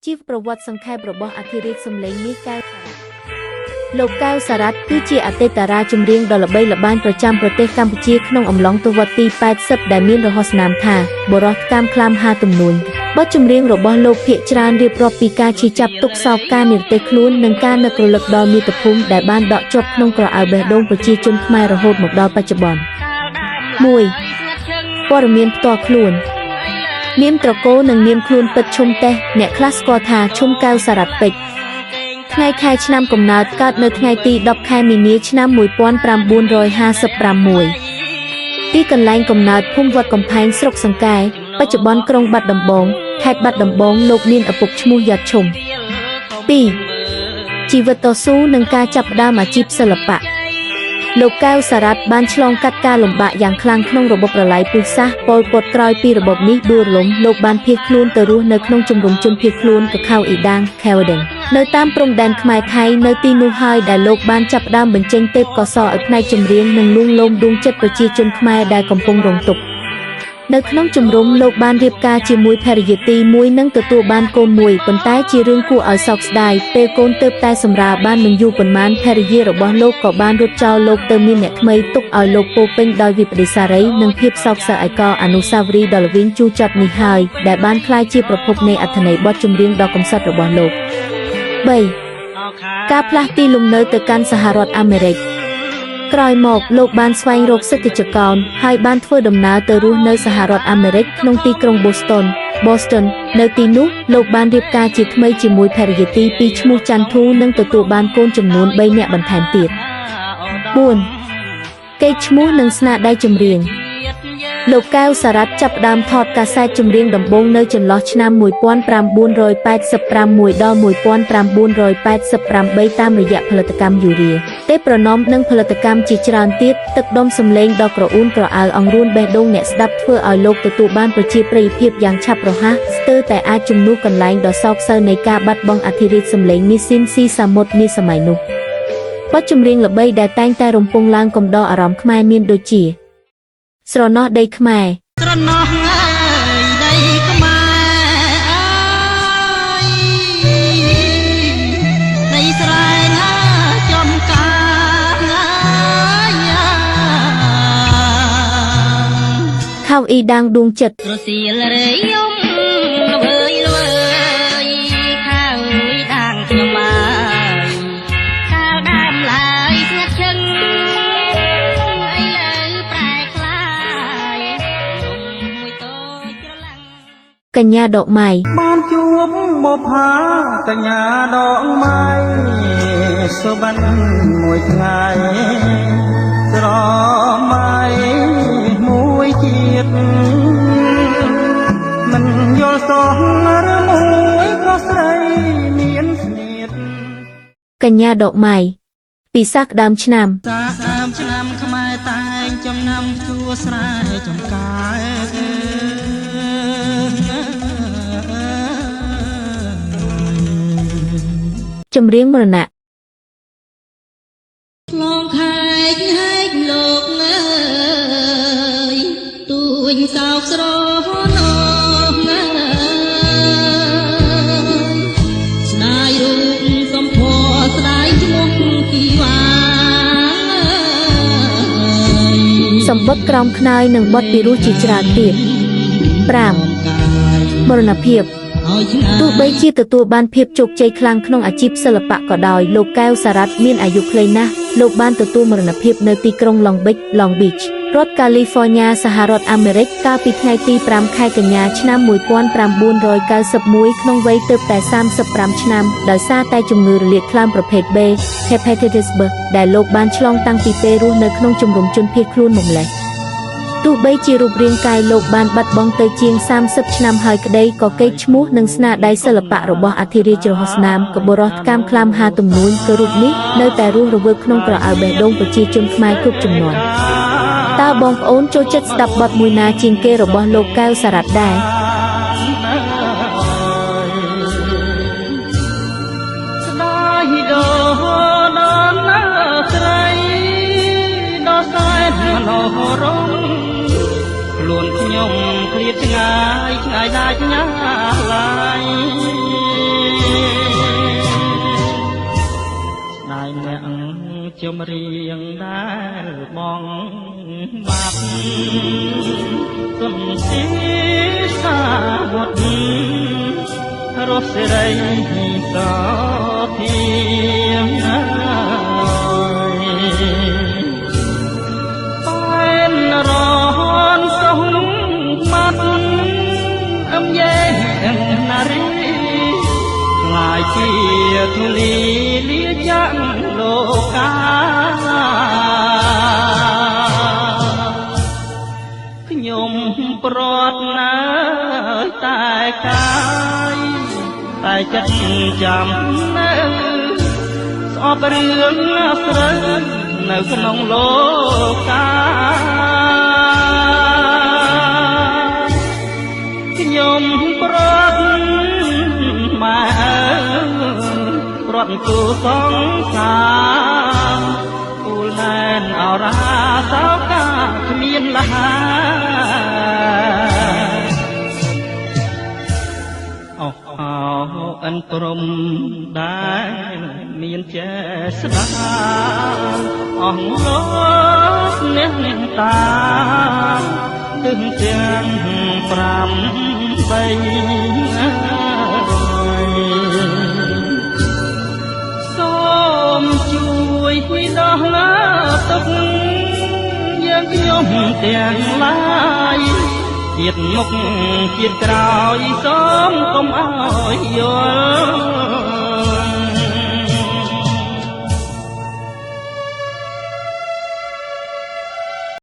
ជីវប្រវត្តិសង្ខេបរបស់អធិរាជសម្លេងមាសកែវសារ៉ាត់លោកកែវសារ៉ាត់គឺជាអតីតតារាចម្រៀងដ៏ល្បីល្បាញប្រចាំប្រទេសកម្ពុជាក្នុងអំឡុងទសវត្សទី80ដែលមានរហស្សនាមថាបុរសថ្កាមក្លាមហាទំនួញបទចម្រៀងរបស់លោកភាគច្រើនរៀបរាប់ពីការឈឺចាប់ទុក្ខសោកការនិរទេសខ្លួននិងការនឹករលឹកដល់មាតុភូមិដែលបានដក់ជាប់ក្នុងក្រអៅបេះដូងប្រជាជនខ្មែររហូតមកដល់បច្ចុប្បន្ន1ព័ត៌មានផ្ទាល់ខ្លួន នាមត្រកូលនិងនាមខ្លួនពិតឈុំតេះអ្នកខ្លះស្គាល់ថាឈុំកែវសារ៉ាត់ពេជ្រថ្ងៃខែឆ្នាំកំណើតកើតនៅថ្ងៃទី10ខែមីនាឆ្នាំ1956ទីកន្លែងកំណើតភូមិវត្តកំផែងស្រុកសង្កែបច្ចុប្បន្នក្រុងបាត់ដំបងខេត្តបាត់ដំបងលោកមានឪពុកឈ្មោះយ៉ាត់ឈុំ2ជីវិតតស៊ូនិងការចាប់ផ្ដើមអាជីពសិល្បៈលោកកែវសារ៉ាត់បានឆ្លងកាត់ការលំបាកយ៉ាងខ្លាំងក្នុងរបបប្រល័យពូជសាសន៍ប៉ុលពតក្រោយពីរបបនេះដួលរលំលោកបានភៀសខ្លួនទៅរស់នៅក្នុងជំរំជនភៀសខ្លួនកខៅអ៊ីដាងខេវដិងនៅតាមព្រំដែនខ្មែរថៃនៅទីនោះហើយដែលលោកបានចាប់ផ្ដើមបញ្ចេញទេពកោសល្យឲ្យផ្នែកចម្រៀងនិងលួងលោមដួងចិត្តប្រជាជនខ្មែរដែលកំពុងរងទុក្ខនៅក្នុងជំរំលោកបានរៀបការជាមួយភរិយាទីមួយនិងទទួលបានកូនមួយប៉ុន្តែជារឿងគួរឲ្យសោកស្ដាយពេលកូនទើបតែសម្រាលបានមិនយូរប៉ុន្មានភរិយារបស់លោកក៏បានរត់ចោលលោកទៅមានអ្នកថ្មីទុកឲ្យលោកពោពេញដោយវិប្បដិសារីនិងភាពសោកសៅឯកោអនុស្សាវរីយ៍ដ៏ល្វីងជូរចត់នេះហើយដែលបានក្លាយជាប្រភពនៃអត្ថន័យបទចម្រៀងដ៏កំសត់របស់លោក3ការផ្លាស់ទីលំនៅទៅកាន់សហរដ្ឋអាមេរិកក្រោយមកលោកបានស្វែងរកសិទ្ធិចកោនហើយបានធ្វើដំណើរទៅរស់នៅសហរដ្ឋអាមេរិកក្នុងទីក្រុង Boston នៅទីនោះលោកបានរៀបការជាថ្មីជាមួយភរិយាទី2ឈ្មោះចន្ទធូនិងទទួលបានកូនចំនួន3នាក់បន្ថែមទៀត4កេរ្តិ៍ឈ្មោះនិងស្នាដៃចម្រៀងលោកកែវសារ៉ាត់ចាប់ផ្ដើមថតកាសែតចម្រៀងដំបូងនៅចន្លោះឆ្នាំ1985ដល់1988តាមរយៈផលិតកម្មយូរាទេពប្រណម្យនិងផលិតកម្មជាច្រើនទៀតទឹកដុំសម្លេងដ៏ក្រអួនក្រអៅអង្រួនបេះដូងអ្នកស្ដាប់ធ្វើឲ្យលោកទទួលបានប្រជាប្រិយភាពយ៉ាងឆាប់រហ័សស្ទើរតែអាចជំនួសកន្លែងដ៏សោកសៅនៃការបាត់បង់អធិរាជសម្លេងមីស៊ីនស៊ីសាមុតនាសម័យនោះបទចម្រៀងល្បីដែលតែងតែរំពងឡើងកំដរអារម្មណ៍ខ្មែរមានដូចជាស្រណោះដីខ្មែរ ស្រណោះអើយដីខ្មែរអើយដីស្រែងើចំការអើយ ខៅអ៊ីដាងដួងចិត្ត រសៀលរយំល្វើយល្វើយខាងអ៊ីដាងខ្ញុំអើយកាលដើមឡើយស្ងាត់ឈឹងឥឡូវប្រែក្លាយនំមួយតូចច្រឡាំង កញ្ញាដកម៉ៃ បានជួបបុផាកញ្ញាដងម៉ៃសុបិនមួយថ្ងៃស្រមៃមួយជាតិមិនយល់សោះឬមួយប្រុសស្រីមានស្នៀត កញ្ញាដកម៉ៃពិសាខដើមឆ្នាំ សាដើមឆ្នាំខ្មែរតែងចំណាំជួស្រែចំការ ចម្រៀងមរណៈ ឆ្លងខែកហែកលោកអើយទួញសោកស្រណោះអើយស្ដាយរូបសំភ័រស្ដាយឈ្មោះគីវ៉ា សម្បត្តិក្រោមខ្នើយនិងបទពិរោះជាច្រើនទៀត5មរណភាពទោះបីជាទទួលបានភាពជោគជ័យខ្លាំងក្នុងអាជីពសិល្បៈក៏ដោយលោកកែវសារ៉ាត់មានអាយុខ្លីណាស់លោកបានទទួលមរណភាពនៅទីក្រុង Long Beach Long Beach រដ្ឋកាលីហ្វ័រញ៉ាសហរដ្ឋអាមេរិកកាលពីថ្ងៃទី5ខែកញ្ញាឆ្នាំ1991ក្នុងវ័យទើបតែ35ឆ្នាំដោយសារតែជំងឺរលាកថ្លើមប្រភេទ B Hepatitis B ដែលលោកបានឆ្លងតាំងពីពេលរស់នៅក្នុងជំរំជនភៀសខ្លួនមកម្ល៉េះទោះបីជារូបរាងកាយលោកបានបាត់បង់ទៅជាង30ឆ្នាំហើយក្តីក៏កេរ្តិ៍ឈ្មោះនិងស្នាដៃសិល្បៈរបស់អធិរាជរហស្សនាមកបុរសថ្កាមក្លាមហាទំនួញគឺរូបនេះនៅតែរស់រវើកក្នុងក្រអៅបេះដូងប្រជាជនខ្មែរគ្រប់ជំនាន់តើបងប្អូនចូលចិត្តស្ដាប់បទមួយណាជាងគេរបស់លោកកែវសារ៉ាត់ដែរ ស្ដាយដល់ដល់ណាស្រីដល់សែនមនោរមខ្លួនខ្ញុំឃ្លាតឆ្ងាយឆ្ងាយដាច់ញ៉ាឡាយ។ ខ្ញុំរៀងដែលបងបាត់សុនទីសាវុតរស់សេរីសធាបែនរនសុំមាត់អឹមយេណារីខ្លាយជាធូលីលាយ៉ាងលោកាខ្ញុំប្រត់ណាយតែកាយតែចិត្តចាំនៅស្អប់រឿងស្រូវនៅក្នុងលោកាខ្ញុំប្រត់ម៉ែប្រត់គូសង្សារពូលណែនអរាសោកាគ្មានលហាអោអោអិនព្រំដែលមានចេស្តាអស់លោកអ្នកនាងតាទិសទាំង8សូមជួយពីដោះឡាទុកយើងខ្ញុំទាំងឡាយជាតិមុខជាតិក្រោយសូមកុំឲ្យយល់